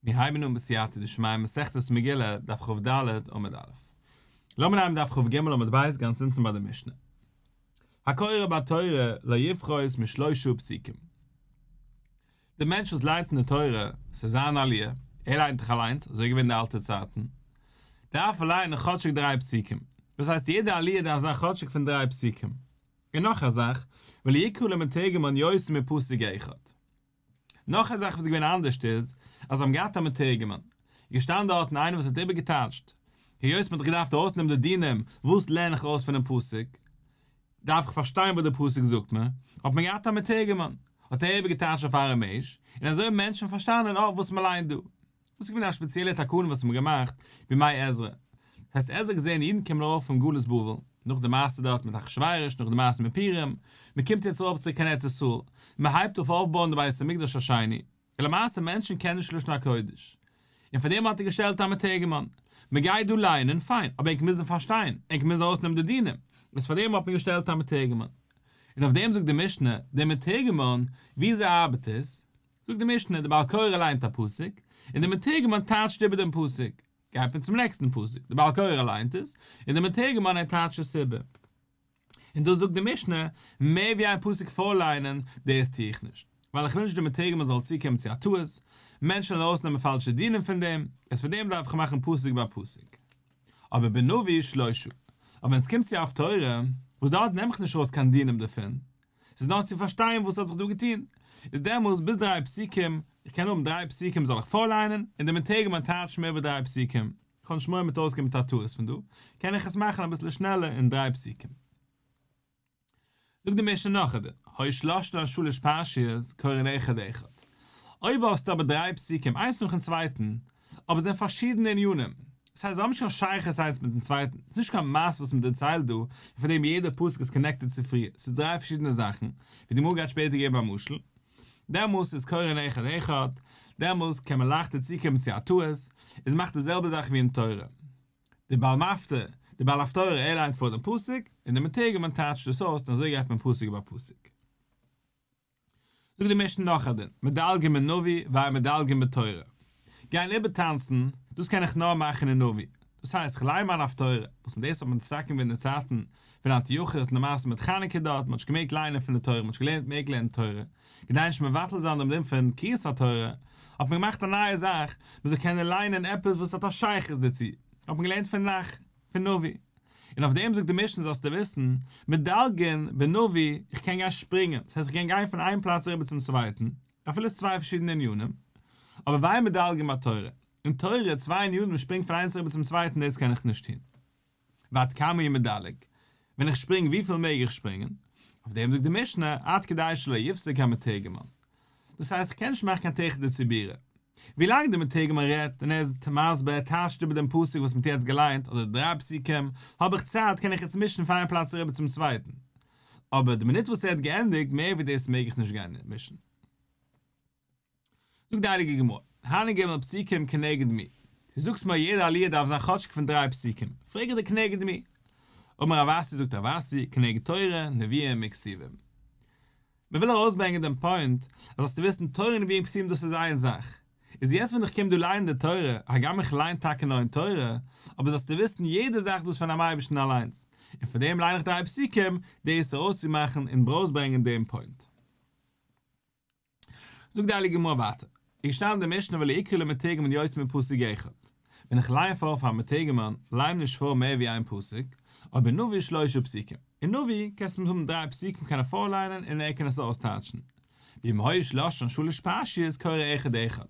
מיר הייבן אן בסייעתא דשמיא מסכת מגילה, דף כ"ד, עמוד א'. לאמיר נעמען דף כ"ג עמוד ב' גאנץ אונטן ביי די משנה. הקורא בתורה לא יפחות משלושה פסוקים. דער מענטש וואס ליינט אין די תורה, ס'איז זיין עליה, ער ליינט דאך אליינס, אזוי איז געווען אין די אלטע צייטן, דארף ער ליינען כאטשיג דריי פסוקים. דאס הייסט יעדע עליה דארף זיין כאטשיג פון דריי פסוקים. און נאך א זאך, ולא יקרא למתורגמן יותר מפסוק אחד. נאך א זאך וואס איז געווען אנדערשט איז, אז זיי האבן געהאט א מתורגמן. איז געשטאנען דארטן איינער וואס האט איבערגעטייטשט. היות מען האט דאך געדארפט ארויסנעמען די דינים, וואס לערן איך ארויס פונעם פסוק? דארף איך פארשטיין וואס דער פסוק זאגט מיר. האט מען געהאט א מתורגמן. האט ער איבערגעטייטשט אויף אראמעיש, און אזוי האבן מענטשן פארשטאנען אויך וואס מען ליינט דא. דאס איז געווען א שפעציעלע תקנה וואס מ'האט געמאכט בימי עזרא. דאס הייסט עזרא האט געזען אידן קומען ארויף פון גלות בבל, נאך די מעשה דארט מיט אחשורוש, נאך די מעשה מיט פורים, מ'קומט יעצט ארויף צוריק קיין ארץ ישראל, מ'הייבט אויף אויפבויען די בית המקדש השני, און למעשה מענטשן קענען נישט לשון הקודש, און פאר דעם האט ער געשטעלט א מתורגמן, מ'גייט דא ליינען, פיין, אבער ענק מוזן פארשטיין, ענק מוזן ארויסנעמען די דינים, איז פאר דעם האט מען געשטעלט א מתורגמן. און אויף דעם זאגט די משנה, דער מתורגמן, וויאזוי ארבעט עס? זאגט די משנה, דער בעל קורא ליינט א פסוק, און דער מתורגמן טייטשט איבער דעם פסוק. גייט מען צום נעקסטן פסוק, דער בעל קורא ליינט עס, און דער מתורגמן ער טייטשט עס איבער. און דאס זאגט די משנה, מער ווי איין פסוק פארליינען, דאס טו איך נישט, ווייל איך וויל נישט דער מתורגמן זאל צוקומען צו א טעות, מענטשן זאלן ארויסנעמען פאלשע דינים פון דעם, איז פאר דעם דארף איך מאכן פסוק ביי פסוק. אבער בנביא שלושה. אבער ווען עס קומט צו הפטורה, וואס דארט נעם איך נישט ארויס קיין דינים דערפון, ס'איז נאר צו פארשטיין וואס האט זיך דא געטון, איז דעמאלס ביז דריי פסוקים, איך קען האבן דריי פסוקים זאל איך פארליינען, און די מתורגמן טייטשט מיר איבער דריי פסוקים, איך האב נישט מורא מ'וועט אויסקומען מיט א טעות פון דא, קען איך עס מאכן אביסל שנעלער אין דריי פסוקים. זאגט די משנה נאך א דין, היו שלשתן שלש פרשיות קורין אחד אחד. אויב האסטו אבער דריי פסוקים איינס נאכן צווייטן, אבער זענען פארשידענע ענינים, דאס הייסט זיי האבן נישט קיין שייכות איינס מיטן צווייטן, ס'איז נישט קיין מעשה וואס מ'דערציילט דא, און פון דעם יעדע פסוק איז connected צו פריער, ס'איז דריי פארשידענע זאכן, ווי די גמרא גייט שפעטער געבן א משל, דעמאלס איז קורין אחד אחד, דעמאלס קען מען לייכטער צוקומען צו א טעות, איז מאכט די זעלבע זאך ווי אין תורה. דער בעל מפטיר, דער בעל הפטורה ער ליינט פאר דעם פסוק, און דער מתורגמן טייטשט עס אויס, און אזוי גייט מען פסוק ביי פסוק. זאגט די משנה נאך א דין, מדלגין בנביא ואין מדלגין בתורה. גיין איבערטאנצן, דאס קען איך נאר מאכן אין נביא. דאס הייסט, איך ליין מיין הפטורה, וואס מיט דאס האט מען מתקן געווען אין די צייטן פון אנטיוכוס און די מעשה מיט חנוכה דארט, מען האט נישט געמעגט ליינען פון די תורה, מען האט נישט געלערנט מעג לערנען תורה, כדי נישט מבטל זיין דעם דין פון קריאת התורה, האט מען געמאכט א נייע זאך, מען זאל קענען ליינען עפעס וואס האט א שייכות דערצו, האט מען געלערנט פון נ"ך, פון נביא. און אויף דעם זאגט די משנה זאלסטו וויסן, מדלגין בנביא, איך קען גיין שפרינגען, דאס הייסט איך קען גיין פון איין פלאץ אריבער צום צווייטן, אפילו עס איז צוויי פארשידענע ענינים, אבער ואין מדלגין בתורה, אין תורה צוויי ענינים שפרינגט פון איינס אריבער צום צווייטן דאס קען איך נישט טון. ועד כמה הוא מדלג, ווען איך שפרינג וויפיל מעג איך שפרינגען? אויף דעם זאגט די משנה, עד כדי שלא יפסיק המתורגמן. דאס הייסט איך קען נישט מאכן קיין טירחא דציבורא. ווילאנג דער מתורגמן רעדט און ער איז מסביר ער טייטשט איבער דעם פסוק וואס מ'האט יעצט געליינט אדער די דריי פסוקים, האב איך צייט קען איך יעצט מישן פון איין פלאץ אריבער צום צווייטן. אבער די מינוט וואס ער האט געענדיגט מער ווי דאס מעג איך נישט גיין מישן. זאגט די הייליגע גמרא, הני ג' פסוקים כנגד מי? דו זאגסט מיר יעדע עליה דארף זיין כאטשיג פון דריי פסוקים, פרעג איך דיר כנגד מי? אמר רב אסי זאגט רב אסי, כנגד תורה, נביאים וכתובים. מען וויל ארויסברענגען דעם point אז זאלסטו וויסן תורה נביאים כתובים דאס איז איין זאך, איז יעצט ווען איך קום דא לייענען די תורה, הגם איך ליין טאקע נאר אין תורה, אבער זאלסטו וויסן יעדע זאך דאס פונעם אייבערשטן אליינס, און פאר דעם ליין איך דריי פסוקים, דאס ארויסצומאכן און ארויסברענגען דעם point. זאגט די הייליגע גמרא ווייטער, איז געשטאנען אין די משנה ולא יקרא למתורגמן יותר מפסוק אחד, ווען איך ליין פאר פאר א מתורגמן, ליין נישט פאר מער ווי איין פסוק, אבער נביא שלושה פסוקים, אין נביא קענסטו האבן דריי פסוקים קען ער פארליינען און ער קען עס אויסטייטשן, ואם היו שלשתן שלש פרשיות קורא אחד אחד,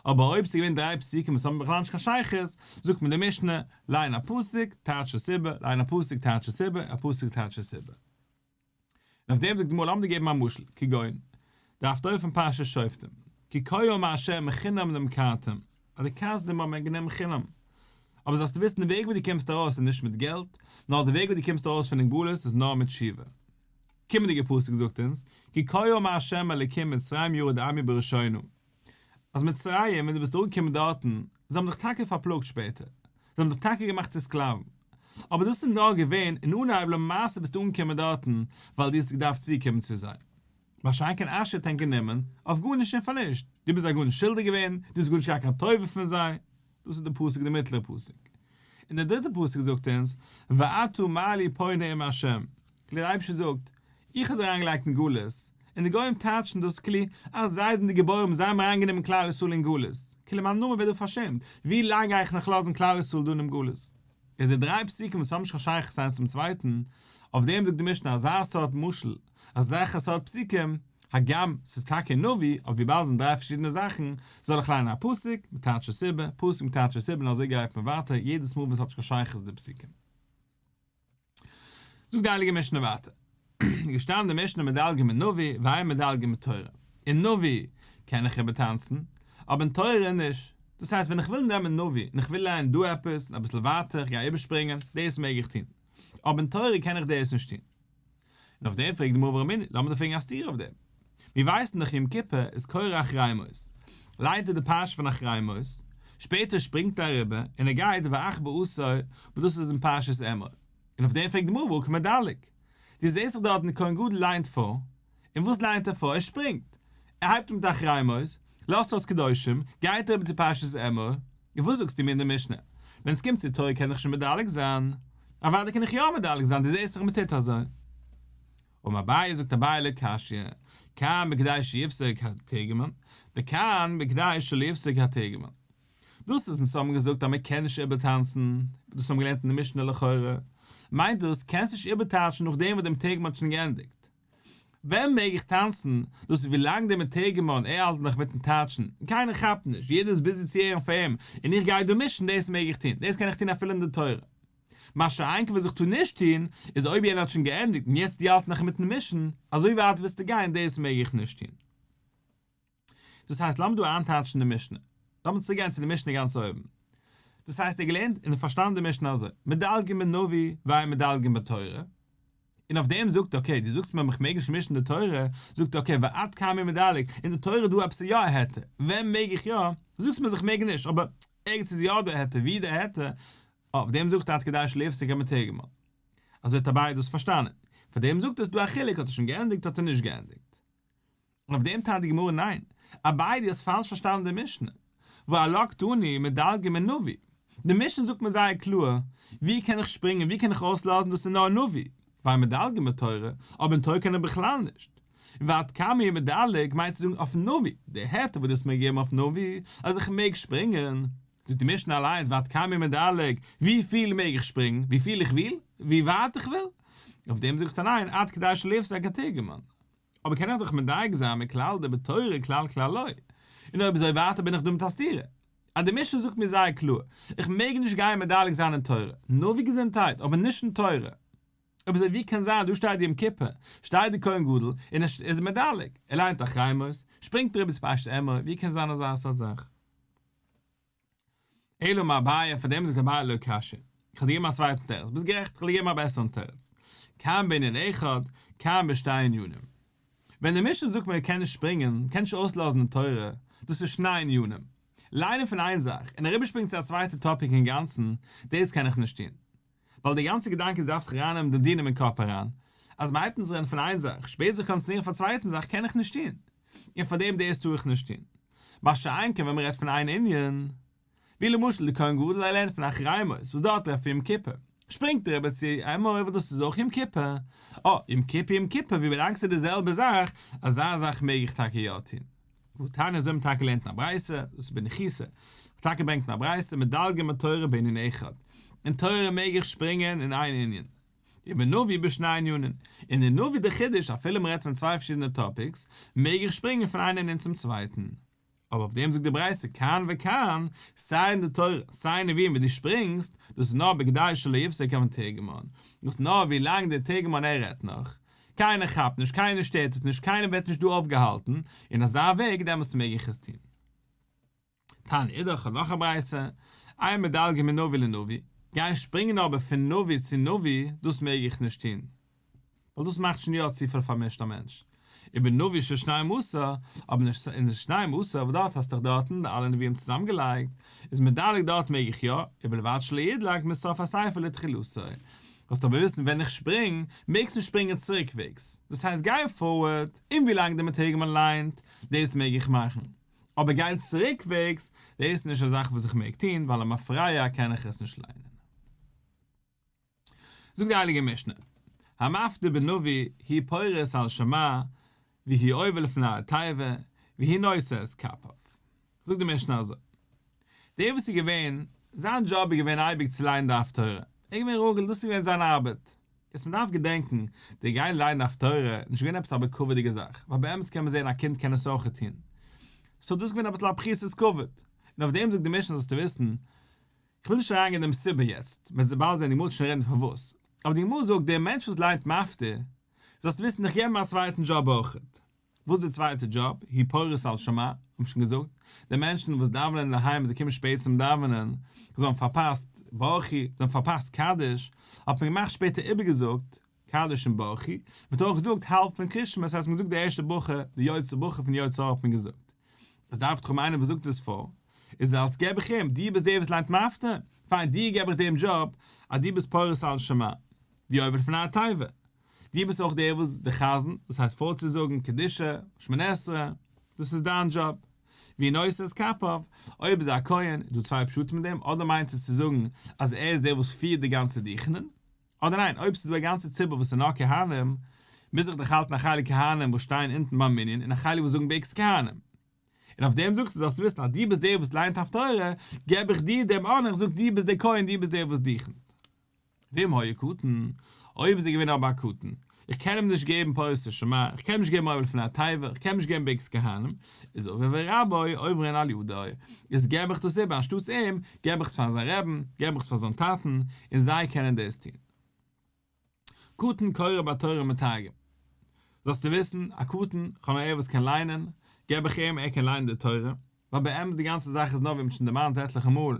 אבער אויב ס'איז געווען דריי פסוקים וואס האבן בכלל נישט קיין שייכות, זאגט מען די משנה, ליין א פסוק, טייטש עס איבער, ליין א פסוק, טייטש עס איבער, א פסוק, טייטש עס איבער. און אויף דעם זאגט די גמרא לאמיר דיר געבן א משל, כגון, די הפטורה פון פרשת שופטים, כי כה אמר ה' מחינם נמכרתם, אז די כשדים האבן גענומען חינם. אבער זאלסטו וויסן די וועג ווי דו קומסט ארויס איז נישט מיט געלט, נאר די וועג ווי דו קומסט ארויס פון גלות איז נאר מיט תשובה. קומענדיגע פסוק זאגט אונז, כי כה אמר ה' אלוקים מצרים ירד עמי בראשונה, אז מצרים ווען דו ביסט אנגעקומען דארטן, זיי האבן דיך טאקע פארפלאגט שפעטער, זיי האבן דיך טאקע געמאכט צו סקלאוון, אבער דאס איז נאר געווען אין אנהייב למעשה ביסטו אנגעקומען דארטן ווייל דו האסט געדארפט צוקומען צו זיי. מה שאין כן אשור האט ענק גענומען, אויף גארנישט און פאר נישט, דו ביסט זיי גארנישט שולדיג געווען, דו האסט גארנישט געהאט קיין טובה פון זיי. דאס איז די פסוק די מיטלערע פסוק. און דער דריטער פסוק זאגט אונז, ועתה מה לי פה נאום ה', כאילו דער אייבערשטער זאגט, איך האב זיי אריינגעלייגט אין גלות, און די גוים טייטשן דאס כאילו אז זיי זענען די גיבורים זיי האבן אריינגענומען כלל ישראל אין גלות, כאילו מיין נאמען ווערט דא פארשעמט, ווי לאנג גיי איך נאך לאזן כלל ישראל דא אינעם גלות? איז די דריי פסוקים וואס האבן נישט קיין שייכות איינס צום צווייטן, אויף דעם זאגט די משנה אזא סארט משל, אזעלכע סארט פסוקים, הגם ס'איז טאקע אין נביא, אבער וויבאלד עס זענען דריי פארשידענע זאכן, זאל איך ליינען א פסוק, מ'טייטשט עס איבער, פסוק מ'טייטשט עס איבער און אזוי גייט מען ווייטער יעדעס מאל ווען עס האט נישט קיין שייכות די פסוקים. זאגט די הייליגע משנה ווייטער, איז געשטאנען די משנה מדלגין בנביא ואין מדלגין בתורה, אין נביא קען איך איבערטאנצן, אבער אין תורה נישט, דאס הייסט ווען איך וויל נעמען נביא און איך וויל לייענען דא עפעס און אביסל ווייטער, איך גיי איבערשפרינגען, דאס מעג איך טון, אבער אין תורה קען איך דאס נישט טון. און אויף דעם פרעגט די גמרא ורמינהי, לאמיר דיר פרעגן א סתירה אויף דעם. מיר ווייסן דאך יום כיפור איז קורא אחרי מות, לייענט ער די פרשה פון אחרי מות, שפעטער שפרינגט ער אריבער און ער גייט ואך בעשור וואס דאס איז אין פרשת אמור. און אויף דעם פרעגט די גמרא והא קא מדלג. דו זעסט דאך דארטן די כהן גדול לייענט פאר, און וואס לייענט ער פאר? ער שפרינגט! ער הייבט אן מיט אחרי מות, לאזט אויס קדושים, גייט אריבער צו פרשת אמור, און וואס זאגסטו מיר אין די משנה? ווען עס קומט צו תורה קען איך שוין מדלג זיין? אוודאי קען איך יא מדלג זיין, דו זעסט דאך מען טוט אזוי. אמר אביי זאגט אביי לא קשיא, כאן בכדי שיפסוק התורגמן, וכאן בכדי שלא יפסוק התורגמן. דאס וואס אונז האבן געזאגט אז מען קען נישט איבערטאנצן, דאס האבן מיר געלערנט אין די משנה לכאורה, מיינט דאס קענסט נישט איבערטייטשן נאכדעם וואס דער מתורגמן האט שוין געענדיגט. ווען מעג איך טאנצן? דאס איז ווילאנג דער מתורגמן ער האלט נאך מיטן טייטשן, און קיינער כאפט נישט, יעדער איז ביזי צו הערן פאר אים, און איך גיי דא מישן, דאס מעג איך טון, דאס קען איך טון אפילו אין די תורה. מה שאין כן וואס איך טאר נישט טון, איז אויב יענער האט שוין געענדיגט און יעצט דו האלסט נאך אינמיטן מישן, אזוי ווייט ווילסטו גיין, דאס מעג איך נישט טון. דאס הייסט לאמיר דא איינטייטשן די משנה. לאמיר צוריק גיין צו די משנה גאנץ אויבן. דאס הייסט ער האט געלערנט און פארשטאנען די משנה אזוי, מדלגין בנביא ואין מדלגין בתורה. און אויף דעם זאגט ער okay, דו זאגסט מיר איך מעג נישט מישן די תורה, זאגט ער okay ועד כמה הוא מדלג, אין די תורה איז דא עפעס יא א היתר, ווען מעג איך יא? זאגסט מיר אז איך מעג נישט, אבער ערגעץ איז יא דא א היתר, ווי איז די היתר? אויף דעם זאגט ער עד כדי שלא יפסיק המתורגמן. אזוי האט אביי דאס פארשטאנען. פאר דעם זאגט ער ס'איז דא א חילוק האט ער שוין געענדיגט האט ער נישט געענדיגט. און אויף דעם טענה'ט די גמרא ניין, אביי דו האסט פאלש פארשטאנען די משנה, והא עלה קתני מדלגין בנביא, די משנה זאגט מיר זייער קלאר, ווי קען איך שפרינגען ווי קען איך אויסלאזן דאס איז נאר נביא, ואין מדלגין בתורה, אבער אין תורה קען איך בכלל נישט. און ועד כמה הוא מדלג מיינט צו זאגן אויפן נביא, די היתר וואס דו האסט מיר געגעבן אויף נביא, אז איך מעג שפרינגען, זאגט די משנה אליינס ועד כמה הוא מדלג, ווי פיל מעג איך שפרינגען, ווי פיל איך וויל, ווי ווייט איך וויל, אויף דעם זאגט ער ניין, עד כדי שלא יפסיק התורגמן. אבער קען איך דאך מדייק זיין מכלל דבתורה כלל כלל לא. און אויב אזוי ווייטער בין איך דא מיט א סתירה. אז די משנה זאגט מיר זייער קלאר, איך מעג נישט גיין מדלג זיין אין תורה, נביא געזונטהייט, אבער נישט אין תורה. אויב אזוי ווי קען זיין דא שטייט יום כיפור, שטייט די כהן גדול, און ער איז מדלג, ער ליינט אחרי מות, שפרינגט אריבער צו פרשת אמור, ווי קען זיין אזא סארט זאך? אלא אמר אביי, פאר דעם זאגט אביי לא קשיא. איך האב דיר געגעבן א צווייטן תירוץ, ביסט גערעכט, איך וועל דיר געבן א בעסערן תירוץ. כאן בענין אחד, כאן בשתי ענינים. ווען די משנה זאגט מען קען נישט שפרינגען, מען קען נישט אויסלאזן די תורה, דאס איז שני ענינים. ליינען פון איין זאך, און אריבערשפרינגען צו א צווייטע topic אינגאנצן, דאס קען איך נישט טון. ווייל די גאנצע געדאנק איז דארפסט זיך ארייננעמען די דינים אין קאפ אריין, אז מען הייבט אן צו רעדן פון איין זאך, שפעטער זיך קאנצענטרירן אויף א צווייטן זאך קען איך נישט טון, און פאר דעם דאס טאר איך נישט טון. מה שאין כן ווען מען רעדט פון איין ענין, ווי למשל די כהן גדול ער לערנט פון אחרי מות וואס דארט טרעפט מען יום כיפור, שפרינגט ער איבער צו אמור וואס דאס איז אויך יום כיפור, אה, יום כיפור יום כיפור ווי באלאנגט צו די זעלבע זאך, אזא זאך מעג איך טאקע יא טון. והתניא אזוי האט מען טאקע געלערנט אין א ברייתא, דאס איז בניחותא, האט טאקע געברענגט אין א ברייתא מדלגין בתורה בענין אחד, אין תורה מעג איך שפרינגען אין איין ענין, ובנביא בשני ענינים, און אין נביא די חידוש אפילו מען רעדט פון צוויי פארשידענע topics, מעג איך שפרינגען פון איין ענין צום צווייטן. אבער אויף דעם זאגט די ברייתא כאן וכאן, סיי אין די תורה, סיי אין נביאים ווי דו שפרינגסט, דאס איז נאר בכדי שלא יפסוק המתורגמן, דאס איז נאר ווי לאנג דער תורגמן ער רעדט נאך, קיינער כאפט נישט, קיינער שטערט עס נישט, קיינער ווערט נישט דא אויפגעהאלטן, אין אזא וועג דעמאלטס מעג איך עס טון. תניא אידך האט נאך א ברייתא, אין מדלגין מנביא לנביא, גיין שפרינגען אבער פון נביא צו נביא, דאס מעג איך נישט טון, ווייל דאס מאכט שוין יא צופיל פארמישט א מענטש. ובנביא של שנים עשר, אבער נישט אין שנים עשר, וואס דארט האסטו דאך דארטן די אלע נביאים צוזאמגעלייגט, איז מדלג דארט מעג איך יא, ובלבד שלא ידלג מסוף הספר לתחילתו. זאלסט אבער וויסן ווען איך שפרינג, מעגסט נישט שפרינגען צוריקוועגס, דאס הייסט גיין forward, און ווי לאנג דער מתורגמן ליינט, דאס מעג איך מאכן, אבער גיין צוריקוועגס, דאס איז נישט א זאך וואס איך מעג טון, ווייל למפרע קען איך עס נישט ליינען. זאגט די הייליגע משנה, המפטיר בנביא הוא פורס על שמע והוא עובר לפני התיבה והוא נושא את כפיו. זאגט די משנה אזוי, דער וואס איז געווען, זיין דזשאב איז געווען אייביג צו לייענען די הפטורה, ער איז געווען רגיל, דאס איז געווען זיין ארבעט. יעצט מען דארף געדענקן, די גיין לייענען די הפטורה איז נישט געווען עפעס א בכבוד'יגע זאך, ווייל באמת קען מען זען א קינד קען עס אויכעט טון. so דאס איז געווען אביסל א פחיתות כבוד. און אויף דעם זאגט די משנה זאלסטו וויסן, כ'וויל נישט אריינגיין אין דעם סיבה יעצט, מ'וועט באלד זען די גמרא וועט שוין רעדן פארוואס, אבער די גמרא זאגט דער מענטש וואס ליינט מפטיר, זאלסטו וויסן איך געב אים א צווייטן דזשאב אויכעט. וואס איז די צווייטע דזשאב? הוא פורס על שמע, האב איך שוין געזאגט, די מענטשן וואס דאווענען אינדערהיים זיי קומען שפעט צום דאווענען, זיי האבן פארפאסט ברכו, זיי האבן פארפאסט קדיש, האט מען געמאכט שפעטער איבערגעזאגט קדיש און ברכו, מען האט אויך געזאגט האלב פון קרישמע, עס הייסט מען האט געזאגט די ערשטע ברכה, די יוצר ברכה פון יוצר האט מען געזאגט. עס דארף דאך האבן איינער וואס זאגט עס פאר, איז אלס געב איך אים, דו ביסט דער וואס ליינט מפטיר, פיין דיר געב איך דעם דזשאב, אז דו ביסט פורס על שמע, והוא עובר לפני התיבה, דו ביסט אויך דער וואס די חזן, דאס הייסט פארצוזאגן קדושה, שמונה עשרה, דאס איז דיין דזשאב. והוא נושא את כפיו, אויב איז ער א כהן, איז דא צוויי פשטים אין דעם, אדער מיינט עס צו זאגן אז ער איז דער וואס פירט די גאנצע דוכנ'ען, אדער ניין, אויב ס'איז דא א גאנצע ציבור וואס איז נאר כהנים, מוז איך דאך האלטן א חלק כהנים וואס שטייען אונטן ביים מנין און א חלק וואס זאגן ברכת כהנים. און אויף דעם זאגסטו זאלסטו וויסן אז דו ביסט דער וואס ליינט הפטורה, געב איך דיר דעם honor, איך זאג דו ביסט דער כהן, דו ביסט דער וואס דוכנ'ט. ואם היה קטן, אויב איז ער געווען אבער א קטן, איך קען אים נישט געבן פורס שמע, איך קען אים נישט געבן עובר לפני התיבה, איך קען אים נישט געבן ברכת כהנים, איז אביו ורבו עוברין על ידו, איז געב איך דאס איבער אנשטאטס אים, געב איך עס פאר זיין רעבן, געב איך עס פאר זיין טאטן, און זיי קענען דאס טון. קטן קורא בתורה ומתרגם. זאלסטו וויסן, א קטן, כ'האב נאר ער וואס קען ליינען, געב איך אים, ער קען ליינען די תורה, ווייל באמת די גאנצע זאך איז נאר ווי מ'האט שוין דערמאנט עטליכע מאל,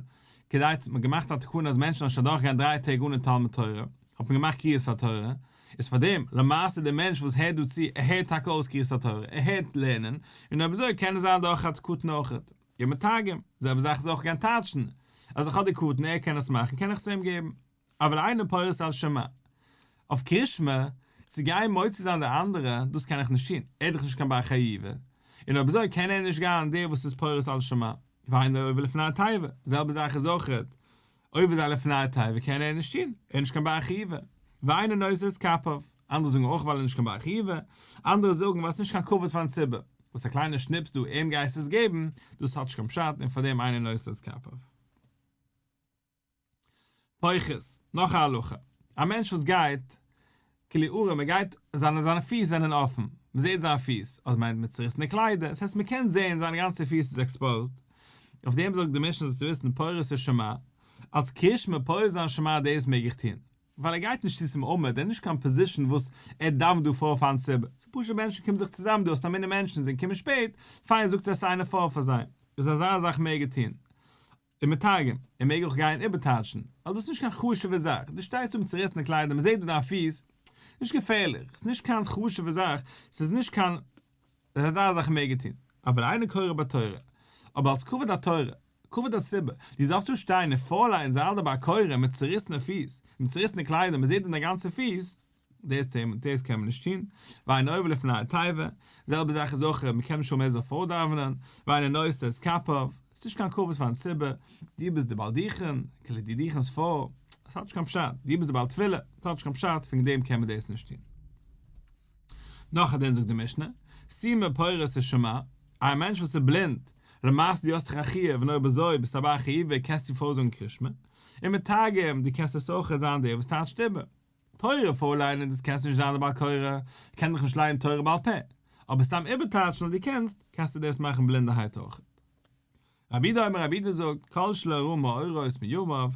כדי צו מ'האט געמאכט א תקנה אז מענטשן זאלן נישט אדורכגיין דריי טעג אנע תלמוד תורה, האט מען געמאכט קריאת התורה, איז פאר דעם, למעשה דער מענטש וואס הערט דא צו, ער הערט טאקע אויס קריאת התורה, ער הערט לערנען, און אויב אזוי קען עס זיין דורך א קטן אויכעט. ומתרגם, זעלבע זאך איז אויך גיין טייטשן, אז איך האב די קטן ער קען עס מאכן קען איך עס אים געבן. אבל אינו פורס על שמע. אויף קרישמע, צו גיין מוציא זיין די אנדערע, דאס קען איך נישט טון, ער איז דאך נישט קיין בר חיובא, און אויב אזוי קען ער נישט גיין דער וואס איז פורס על שמע, ואינו עובר לפני התיבה, זעלבע זאך איז אויכעט, עובר זיין לפני התיבה קען ער נישט טון, ער איז נישט קיין בר חיובא, ואינו נושא את כפיו, אנדערע זאגן אויך ווייל ער איז נישט קיין בר חיובא, אנדערע זאגן ווייל עס איז נישט קיין כבוד פארן ציבור, וואס א קליינע שניפס דא אים גייסט עס געבן, דאס האט נישט קיין פשט און פארדעם אינו נושא את כפיו. פוחת, נאך א הלכה, א מענטש וואס גייט, כאילו ערום, ער גייט, זיינע זיינע פיס זענען אפן, מען זעט זיינע פיס, אדער מיינט מיט צעריסענע קליידער, עס הייסט מען קען זען זיינע גאנצע פיס איז exposed, אויף דעם זאגט די משנה זאלסטו וויסן פורס שמע, אלס קרישמע פורס זיין שמע דאס מעג איך טון, ווייל ער גייט נישט צו צום עמוד, ער האט נישט קיין position וואס ער דאווענט דא פאר פארן ציבור, ס'איז פשוט מענטשן קומען זיך צוזאם דא, האסט א מנין מענטשן זענען קומען שפעט, פיין זאגט עס איינער פאר פאר זיי, איז אזא זאך מעג ער טון. ומתרגם, ער מעג אויך גיין איבערטייטשן, ווייל דאס איז נישט קיין חשוב'ע זאך, דו שטייסט דא מיט צעריסענע קליידער, מען זעט דא דיין פיס, נישט געפערליך, ס'איז נישט קיין חשוב'ע זאך, ס'איז נישט קיין, אזא זאך מעג ער טון, אבל אינו קורא בתורה, אבער אלס כבוד התורה, כבוד הציבור, דו זאלסט דא שטיין און פארליינען זיי אלע בעל קורא מיט צעריסענע פיס, מיט צעריסענע קליידער, מען זעט דא דיין גאנצע פיס, דאס דאס קען מען נישט טון, ואינו עובר לפני התיבה, זעלבע זאך איז אויך מען קען נישט האבן ער זאל פארדאווענען, ואינו נושא את כפיו, עס איז נישט קיין כבוד פארן ציבור, דו ביסט די בעל דוכן, כאילו דו דוכנסט פאר, עס האט נישט קיין פשט, דו ביסט די בעל תפילה, עס האט נישט קיין פשט, וועגן דעם קען מען דאס נישט טון. נאך א דין זאגט די משנה, סומא פורס שמע, א מענטש וואס איז בלינד, למעשה דו האסט דאך א חיוב און אויב אזוי ביסטו א בר חיובא קענסטו פארזאגן קרישמע, ומתרגם, דו קענסט עס אויך זיין דער וואס טייטשט איבער. תורה פארליינען דאס קענסטו נישט זיין די בעל קורא, קען דאך נישט לייענען תורה בעל פה, אבער סתם איבערטייטשן אז דו קענסט, קענסטו דאס מאכן בלינדערהייט אויך. רבי יהודה אומר רבי יהודה זאגט, כל שלא ראה מאורות מימיו,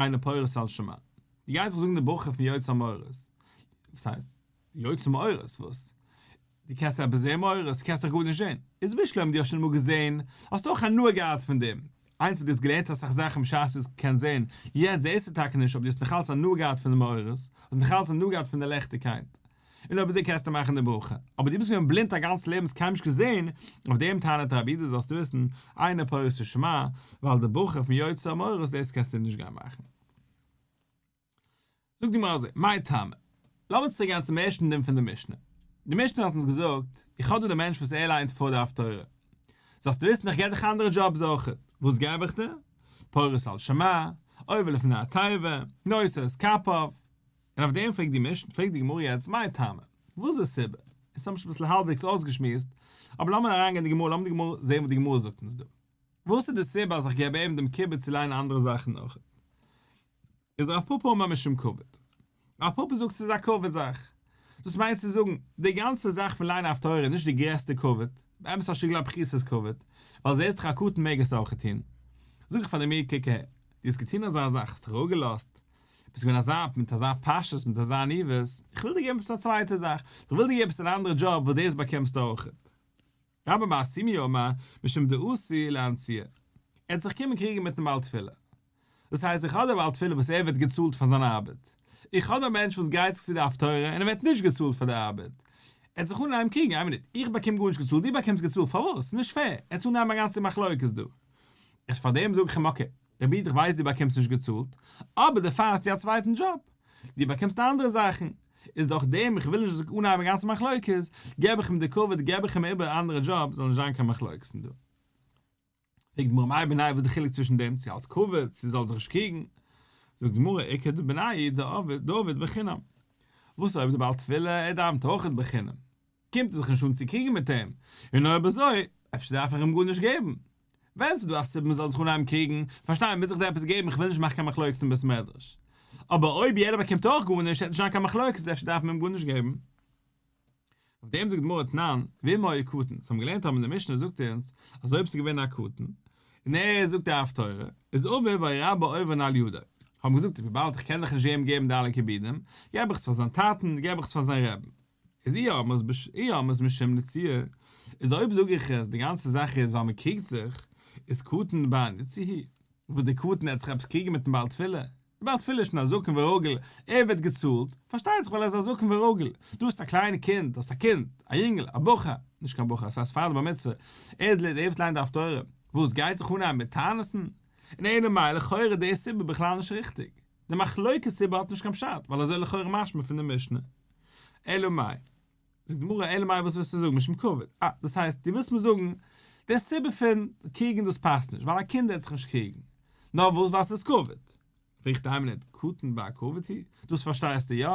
אינו פורס על שמע. דו גייסט זיך זאגן די ברכה פון יוצר מאורות. וואס הייסט? יוצר מאורות וואס? דו קענסט עפעס זעהן מאורות? דו קענסט דאך גארנישט זעהן. איז בשלמא דו האסט שוין אמאל געזעהן, האסטו אויך הנאה געהאט פון דעם. איינס וואס דו האסט געלערנט אסאך זאכן בשעת דו האסט געקענט זעהן, יעצט זעהסטו טאקע נישט אבער דו האסט נאכאלץ הנאה געהאט פון די מאורות, האסט נאכאלץ הנאה געהאט פון די לעכטיגקייט. און אויב אזוי קענסטו מאכן די ברכה. אבער דו ביסט געווען בלינד א גאנץ לעבן האסט קיינמאל נישט געזעהן, אויף דעם טענה'ט רבי יהודה זאלסטו וויסן, אינו פורס שמע, ווייל די ברכה פון יוצר מאורות דאס קענסטו נישט גיין מאכן. זאגט די גמרא אזוי, מאי טעמא? לאמיר צוריק גיין צום ערשטן דין פון די משנה. די משנה האט אונז געזאגט, איך האב דא די מענטש וואס ער ליינט פאר די הפטורה. זאלסטו וויסן איך געב דיך אנדערע דזשאבס אויכעט. וואס געב איך דיר? פורס על שמע, עובר לפני התיבה, נושא את כפיו. און אויף דעם פרעגט די משנה, פרעגט די גמרא יעצט, מאי טעמא? וואס איז די סיבה? אונז האבן שוין אביסל האלבוועגס אויסגעשמועסט, אבער לאמיר אריינגיין אין די גמרא, לאמיר די גמרא זען וואס די גמרא זאגט אונז דא. וואס איז די סיבה אז איך געב אים דעם כיבוד צו ליינען אנדערע זאכן אויכעט? איז רב פפא אמר משום כבוד. רב פפא זאגט ס'איז א כבוד זאך. דאס מיינט צו זאגן, די גאנצע זאך פון ליינען הפטורה איז נישט די גרעסטע כבוד, באמת א שטיקל א פחיתות כבוד, ווייל זעסט דאך א קטן מעג עס אויכעט טון. זאג איך פאר דעם איד קוק אהער, דו האסט געטון אזא זאך, האסט דיך אראפגעלאזט, ביסט געווען אזא מיט אזא פשטות מיט אזא עניוות, איך וויל דיר געבן עפעס א צווייטע זאך, איך וויל דיר געבן עפעס אן אנדערע דזשאב וואס דאס באקומסטו אויכעט. רבה בר שימי אמר, משום דאתי לאנצויי. ער וועט זיך קומען קריגן מיטן בעל תפילה. דאס הייסט איך האב דער בעל תפילה וואס ער ווערט געצאלט פאר זיין ארבעט. איך האב דער מענטש וואס גרייט זיך צו די הפטורה און ער ווערט נישט געצאלט פאר די ארבעט. ער וועט זיך אנהייבן קריגן, איין מינוט, איך באקום גארנישט געצאלט, דו באקומסט געצאלט, פארוואס? ס'איז נישט פעיר. ער וועט אנהייבן א גאנצע מחלוקת דא. איז פארדעם זאג איך אים okay, רבי איד איך ווייס דו באקומסט נישט געצאלט, אבער דערפאר האסטו א צווייטן דזשאב. דו באקומסט אנדערע זאכן. איז דורך דעם איך וויל נישט זיך אנהייבן א גאנצע מחלוקת, געב איך אים די כבוד, געב איך אים איבער א אנדערע דזשאב, זאל נישט זיין קיין מחלוקת'ן דא. פרעגט די גמרא מאי בינייהו וואס איז די חילוק צווישן דעם צו אלס כבוד צו זאל זיך נישט קריגן, זאגט די גמרא איכא בינייהו דעביד בחינם, וואס אויב די בעל תפילה ער דאווענט אויכעט בחינם, קומט ער זיך נישט אן צו קריגן מיט אים, און אויב אזוי אפשר דארף איך אים גארנישט געבן, ווען ס'איז דא א סיבה מ'זאל זיך אנהייבן קריגן, פארשטיי מוז איך דיר עפעס געבן איך וויל נישט מאכן קיין מחלוקת אין בית מדרש, אבער אויב יעדער באקומט אויך גארנישט וועט נישט זיין קיין מחלוקת אפשר דארף מען אים גארנישט געבן. אויף דעם זאגט די גמרא תנן, ואם היה קטן, אונז האבן געלערנט אבער אין די משנה זאגט אונז אז אויב ס'איז געווען א קטן, און ער זאגט די הפטורה, איז אביו או רבו עוברין על ידו, האבן געזאגט וויבאלד איך קען דאך נישט איהם געבן די אלע כיבודים, געב איך עס פאר זיין טאטן, געב איך עס פאר זיין רעבן. איז אי אמרת משום ניצויי, איז אויב זאג איך אז די גאנצע זאך איז ווייל מען קריגט זיך, איז קטן בר ניצוי הוא, וואס דער קטן העט זיך עפעס קריגן מיטן בעל תפילה, דער בעל תפילה איז שוין א זקן ורגיל, ער ווערט געצאלט, פארשטייט זיך ווייל ער איז א זקן ורגיל, דו האסט א קליין קינד, דו האסט א קינד, א יונגל, א בחור, נישט קיין בחור, ס'הייסט פאר די בר מצוה, ער איז דער וואס ליינט די הפטורה, וואס גייט זיך אנהייבן מיט טענות'ן? און אלא מאי לכאורה די סיבה בכלל נישט ריכטיג, די מחלוקת סיבה האט נישט קיין פשט, ווייל אזוי לכאורה משמע פון די משנה. אלא מאי. זאגט די גמרא, אלא מאי וואס ווילסטו זאגן משום כבוד? אה, דאס הייסט דו ווילסט מיר זאגן די סיבה פון קריגן דאס פאסט נישט, ווייל א קינד וועט זיך נישט קריגן. נאר וואס ווייל ס'איז כבוד. פרעגט איין מינוט, קטן בר כבוד הוא? דאס פארשטייסטו יא?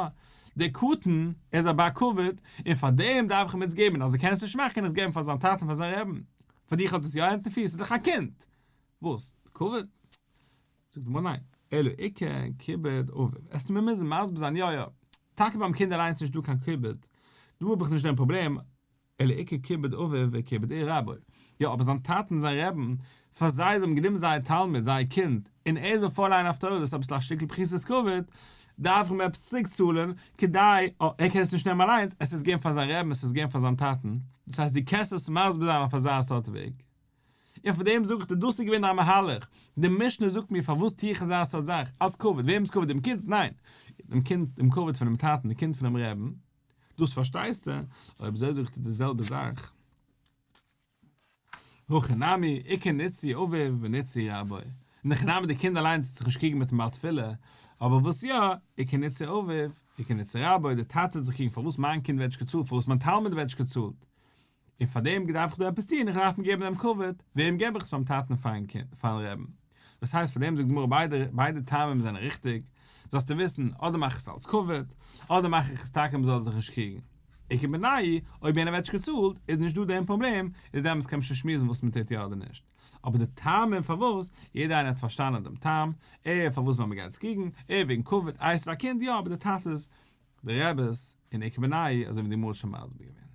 דער קטן איז א בר כבוד, און פאר דעם דארף איך אים יעצט געבן, אז ער קען עס נישט מאכן קען איך עס געבן פאר זיין טאטן פאר זיין רעבן. פאר דיך האט עס יא הענט און פיס, ס'איז דאך א קינד. וואס? כבוד? זאגט די גמרא ניין, אלא עיקר כיבוד אביו, וועסטו מיר מוזן מסביר זיין יא יא, טאקע ביים קינד אליינס איז נישט דא קיין כיבוד, דא האב איך נישט דעם פראבלעם, אלא עיקר כיבוד אביו וכיבוד רבו, יא אבער זיין טאטן און זיין רעבן, פאר זיי זיי האבן גענומען זייער תלמיד, זייער קינד, און ער זאל פארליינען הפטורה דאס איז אביסל א שטיקל פחיתות כבוד, דארף איך אים עפעס צוריק צאלן, כדי, אה, ער קען עס נישט נעמען אליינס, עס איז געבן פאר זיין רעבן, עס איז געבן פאר זיין טאטן, דאס הייסט דו קענסט עס מסביר זיין אויף אזא סארט וועג. און פאר דעם זאג איך דיר, דאס איז געווען דיין מהלך, די משנה זאגט מיר פארוואס טו איך אזא סארט זאך, אלס כבוד, וועמענס כבוד, דעם קינד'ס? ניין, דעם קינד, דעם כבוד פונעם טאטן, דעם קינד פונעם רעבן, דאס פארשטייסטו, אויב אזוי זאג איך דיר די זעלבע זאך, הכא נמי, איכא ניצוי אביו וניצוי רבו, אין הכי נמי די קינד אליינס האט זיך נישט קריגן מיטן בעל תפילה, אבער וואס יא, איכא ניצוי אביו, איכא ניצוי רבו, די טאטע האט זיך קריגן פארוואס מיין קינד ווערט נישט געצאלט, פארוואס מיין תלמיד ווערט נישט געצאלט, און פאר דעם דארף איך דא עפעס טון, איך דארף אים געבן דעם כבוד, וועם געב איך עס פאר'ן טאטן און פאר'ן רעבן? דאס הייסט פאר דעם זאגט די גמרא ביידע ביידע טעמים זענען ריכטיג, זאלסטו וויסן, אדער מאך איך עס אלס כבוד, אדער מאך איך עס טאקע מ'זאל זיך נישט קריגן. איכא בינייהו, אויב יענער ווערט נישט געצאלט, איז נישט דא דעם פראבלעם, איז דעמאלטס קען מען שוין שמועסן וואס מ'טוט יא אדער נישט. אבער די טעמים פארוואס, יעדער איינער האט פארשטאנען דעם טעם, ער פארוואס ווייל מ'גייט עס קריגן, ער וועגן כבוד, איי עס איז א קינד, יא אבער די טאטעס, די רעבעס, און איכא בינייהו, אזוי ווי די גמרא האט שוין מסביר געווען.